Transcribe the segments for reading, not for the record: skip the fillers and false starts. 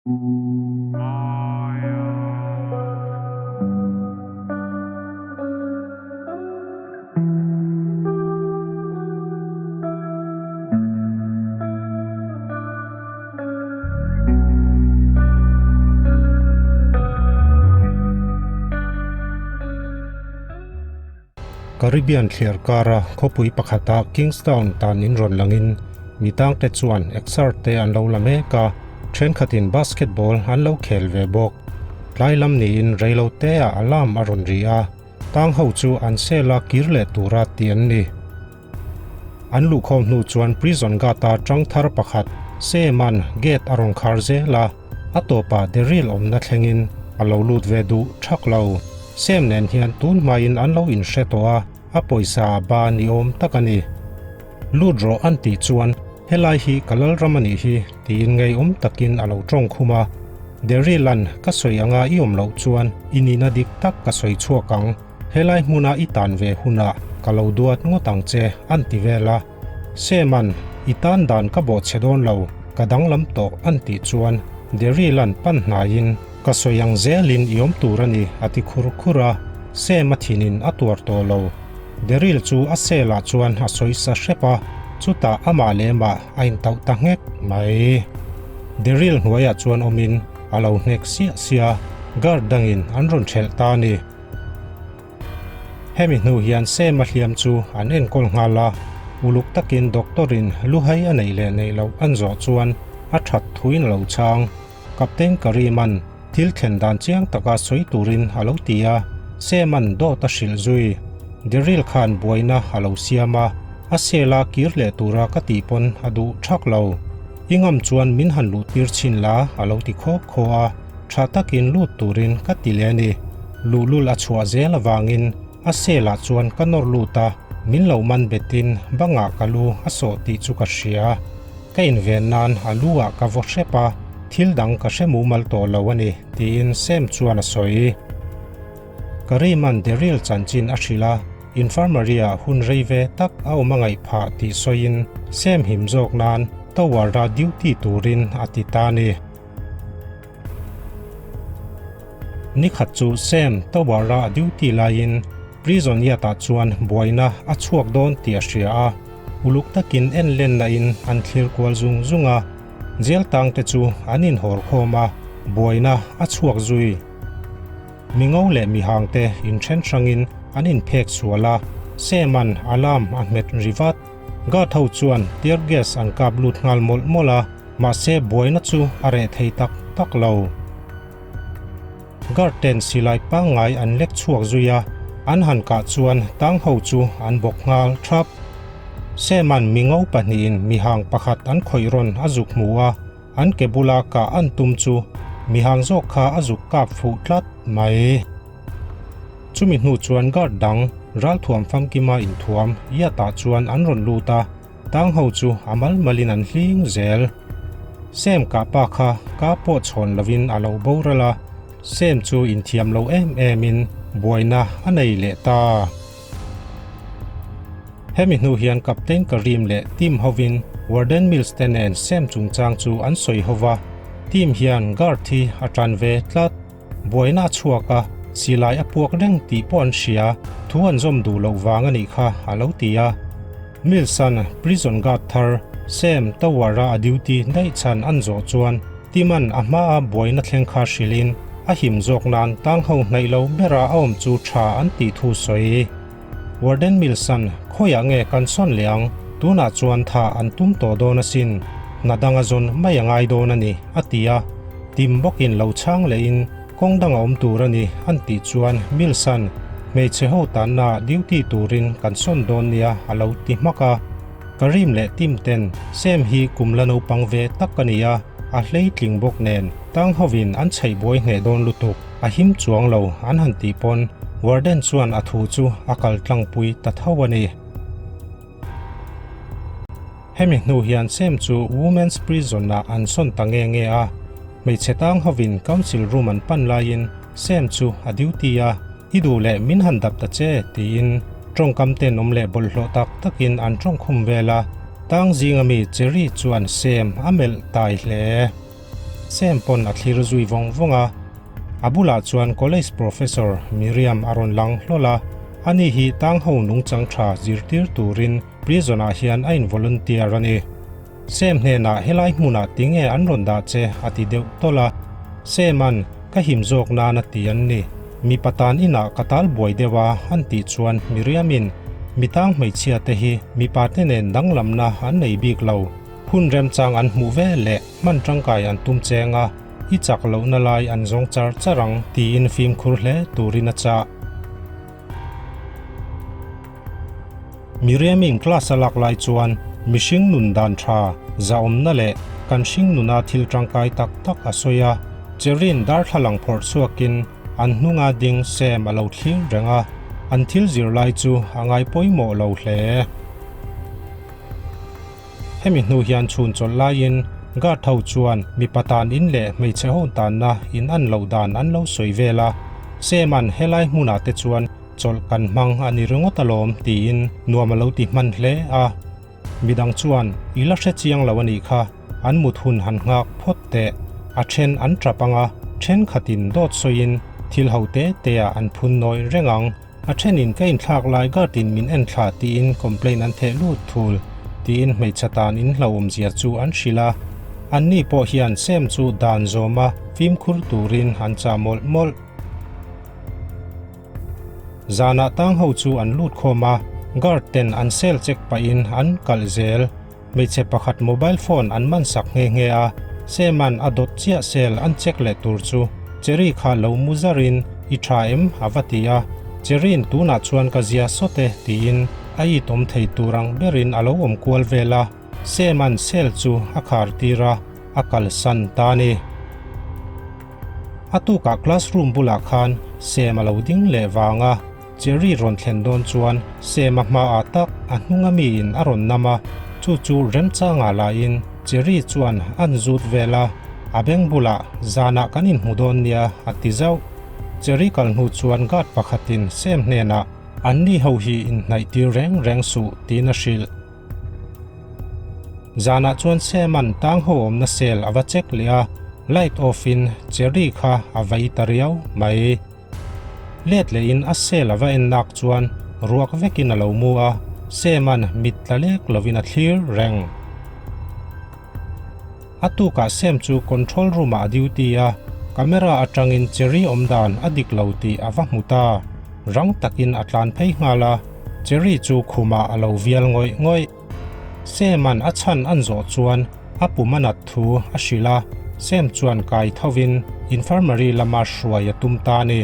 Caribbean thliar kara khawpui pakhata Kingstown tan in rawn langin mi tangte chuan exer te an lo la mek a, thenkhatin basketball an lo khel ve bawk. Tlai lam niin reilo teah alarm a rawn ri a, tang ho chu an cell a kir leh tura tih an ni. An luhkhawm hnu chuan prison guard-a tang thar pakhat Seeman gate a rawn khar zel a, a tawpah Daryl awmna thlengin a lo lut ve duh thak lo. Sam nen hian tun hmain an lo inhre tawh a, a pawisa a ba ni awm tak a ni. Lut rawh an tih chuan helai hi ka lalram a nih hi tiin ngeiawm takin a lo tawng khum a. Daryl-a'n ka sawi anga i awm loh chuan i nihna dik tak ka sawi chhuak ang. Helai hmuna i tan ve hunah ka lo duat ngawt ang che an ti vel a. Seman, i tan dan ka bawh chhe dawn lo, ka danglam tawh an tih chuan Daryl-a'n pan hnaiin ka sawi ang zelin i awm tur a ni a ti khur khur a. Sem a thinin a tuar tawh lo. Daryl chu a cell ah chuan a sawi sa hrep a, chutah amah leh mah a intauh ta nghek mai. Daryl hnuaiah chuan awmin a lo hnek siah siah a, guard dangin an rawn thelh ta a ni. Hemi hnu hian Sema hliam chu an enkawl nghal a, uluk takin doctor-in luhai a neih leh neih loh an zawh chuan a that thuin a lo chhang. Captain Karim-a'n thil thlen dan chiang taka sawi turin a lo ti a, Sema'n dawt a hrilh zui. Daryl khan buaina a lo siam a, a cell-a kir leh tura ka tih pawn a duh thak lo. I ngam chuan min han luh tir chhin la a lo ti khaw khaw a. Tha takin lut turin ka ti leh a ni. Luhlul a chhuah zel avangin a cell ah chuan ka nawr lut a, min lo man betin bangah ka lu a sawh tih chu ka hria. Ka inven nan a lu ah ka vaw hrep a, thil dang ka hre mumal tawh lo a ni, tiin Sam chuan a sawi. Karim-a'n Daryl chanchin a hrilh a, infirmary ah hun rei ve tak a awm a ngaih phah tih sawiin Sam him zawk nan tower-a duty turin a ti ta a ni. Nikhat chu Sam Tower-a a duty laiin prison yard-ah chuan buaina a chhuak dawn tih a hria a, uluk takin en lenna in an thlir kual zung zung a, jail tangte chu an inhawr khawm a, buaina a chhuak zui. Mingo leh mihangte inthen hrangin an inphek sual a, Sam-a'n alarm a hmet ri vat. Guard ho chuan tear gas an kap lut nghal mawlh mawlh a, mahse buaina chu a reh thei tak tak lo. Guard ten silai pangngai an lek chhuak zui a, an han kah chuan tang ho chu an bawk nghal thap. Sam-a'n mingo pahnihin mihang pakhat an khawih rawn a zuk hmu a, an ke bula kah an tum chu mihang zawk kha a zuk kap fuh tlat mai. Chumi hnu chuan guard dang ralthuam famkima inthuam Yat-ah chuan an rawn lut a, tang ho chu a mal malin an hling zel. Sam kah pa kha ka pawh chhawn lovin a lo boral a, Sam chu inthiam lo em emin buaina a nei leh ta. Hemi hnu hian Captain Karim leh team hovin Warden Mills te nen Sam chungchang chu an sawi hova, team hian guard hi a tan ve tlat. Buaina a chhuak a, silai a puak reng tih pawh an hria, thu an zawm duh loh vang a nih kha, a lo ti a. Mills-a'n prison guard thar Sam Tower-a a duty daih chhan an zawh chuan Tim-a'n a hmaa buaina thleng kha hrilhin a him zawk nan tang ho hnaih lo bera a awm chu tha an tih thu sawi. Warden Mills-a'n khawiah nge kan sawn leh ang, tunah chuan tha an tum tawh dawn asin, hna danga zawn mai a ngai dawn a ni, a ti a. Tim bawkin lo chhang lehin kawng danga awm tur a ni an tih chuan Mills-a'n hmeichhe ho tanna duty turin kan sawn dawn nia a lo ti hmak a. Karim leh Tim ten Sam hi kum la naupang ve tak a ni a, a hleitling bawk nen tang hovin an chheih buai hneh dawn lutuk. A him chuang lo an han tih pawn warden chuan a thu chu a kal tlangpui ta tho a ni. Hemi hnu hian Sam chu Women's Prison ah an sawn ta nge nge a, hmeichhe tang hovin council room an pan laiin Sam chu a duty a, I duh leh min han dap ta che tiin tawngkam tenawm leh bawlhhlawh tak takin an tawngkhum vel a, tang zinga mi Cherry chuan Sam a melh tai hle. Sam pawn a thlir zui vawng vawng a. A bulah chuan college professor Miriam a rawn lang hlawl a, ani hi tang ho nungchang tha zirtir turin prison ah hian a in volunteer a ni. Sam hnenah helai hmunah tinge an rawn dah che a ti deuh tawlh a, Sam-a'n ka him zawk nan a ti an ni. Mipa tan inah ka tal buai deuh a an tih chuan Miriam-in mitang hmeichhia te hi mipa te nen danglamna an nei bik lo, hun remchang an hmuh ve leh hman tangkai an tum cheng a, i chak lohna lai an zawng char char ang tiin fimkhur hle turin a chah. Miriam-in class a lak lai chuan mihring nun dan tha, zahawmna leh kan hring nuna thil tangkai tak tak a sawi a. Cherin darthlalang phawrh chhuakin an hnunga ding Sam a lo thlir reng a, an thil zir lai chu a ngai pawimawh lo hle. Hemi hnu hian chhun chawlh laiin guard ho chuan mipa tan in leh hmeichhe ho tanna in an loh dan an lo sawi vel a, Sam-a'n helai hmunah te chuan chawlh kan hmang a ni ringawt alawm tiin nuam a lo ti hman hle a. Midang chuan i la hre chiang lo a nih kha, an mut hun han nghak phawt teh. A then an tap ang a, thenkhatin dawt sawiin thil ho te te ah an phun nawi reng ang. A thenin ka inthlak lai guard-in min en thla tiin complaint an theh lut thul tiin hmeichhe tan in hlauhawmzia chu an hrilh a. Anni pawh hian Sam chu dan zawm a fimkhur turin an chah mawlh mawlh. Zanah tang ho chu an lut khawm a, guard ten an cell check pahin an kalh zel. Hmeichhe pakhat mobile phone an man sak nghe nghe a, Sam-a'n a dawt chiah cell an check leh tur chu Cherry kha lo mu zarin i tha em a va ti a, Cherry-in tunah chuan ka zia sawt e tiin a it awm thei tur ang berin a lo awm kual vel a, Sam-a'n cell chu a khar tir a, a kalsan ta a ni. A tukah classroom bulah khan Sam a lo ding leh vang a, Cherry rawn thlen dawn chuan Sam a hmaah tak a hnunga miin a rawn nam a, chu chu remchangah lahin Cherry chuan an zut vel a, a beng bulah zanah kan inhmu dawn nia a ti zauh. Cherry kal hnu chuan guard pakhatin Sam hnenah anni ho hi inhnaih tir reng reng suh tiin a hrilh. Zanah chuan Sam-a'n tang ho awmna cell a va check leh a, light off in Cherry kha a vai ta riau mai. Let lehin a cell a va en nak chuan ruak vekin a lo mu a, Sam-a'n mit tla lek lovin a thlir reng. A tukah Sam chu control room ah a duty a, camera atangin Cherry awm dan a dik lo tih a va hmu ta. Rang takin a tlan phei nghal a, Cherry chu khumah a lo vial ngawih ngawih. Sam-a'n a chhan an zawh chuan a pum a nat thu a hrilh a, Sam chuan kai thovin infirmary lama hruai a tum ta a ni.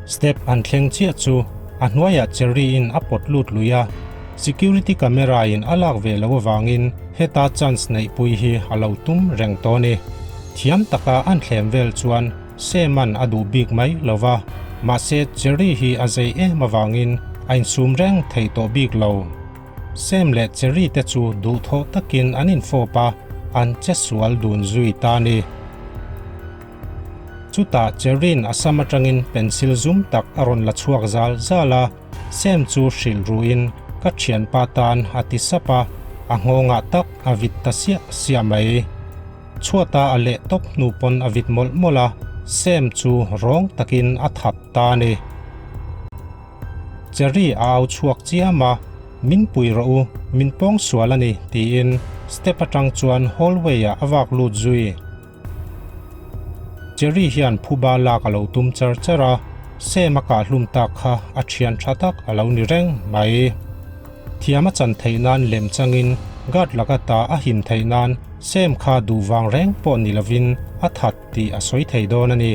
Step an thleng chiah chu a hnuaiah Cherry in a pawt lut lui a, security camera in a lak ve loh avangin heta chance neihpui hi a lo tum reng tawh a ni. Thiam taka an thlem vel chuan Sam-a'n a duh bik mai lo va, mahse Cherry hi a zei em avangin a insum reng thei tawh bik lo. Sam leh Cherry te chu duhthawh takin an infawp a, an che sual dun zui ta a ni. Chutah Cherry-in a sam atangin pencil zum tak a rawn la chhuak zal zal a, Sam chu hrilh ruhin ka thianpa tan a ti sap a, a nghawngah tak a vit ta siah siah mai. Chhuata a leh tawp hnu pawn a vit mawlh mawlh a, Sam chu rawng takin a that ta a ni. Cherry a au chhuak chiam a, Min pui rawh u, min pawng sual a ni, tiin step atang chuan hallway ah a vak lut zui. Cherry hian phuba lak a lo tum char char a, Sam a kah hlum tak kha a thian tha tak a lo ni reng mai. Thiam a chan theih nan lem changin guard laka ta a him theih nan Sam kha duh vang reng pawh ni lovin a that tih a sawi thei dawn a ni.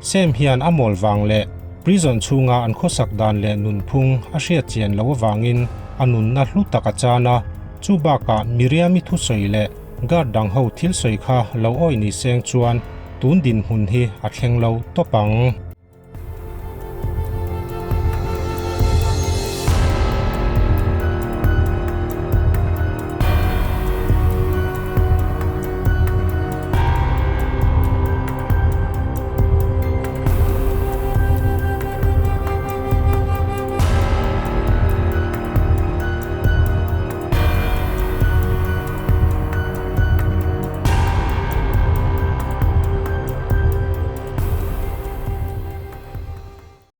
Sam hian a mawl vang leh prison chhunga an khawsak dan leh nunphung a hriat chian loh avangin a nunna hlu tak a chan a, chu bakah Miriam-i thusawi leh guard dang ho thil sawi kha lo awih ni seng chuan tun dinhmun hi a thleng lo tawp ang.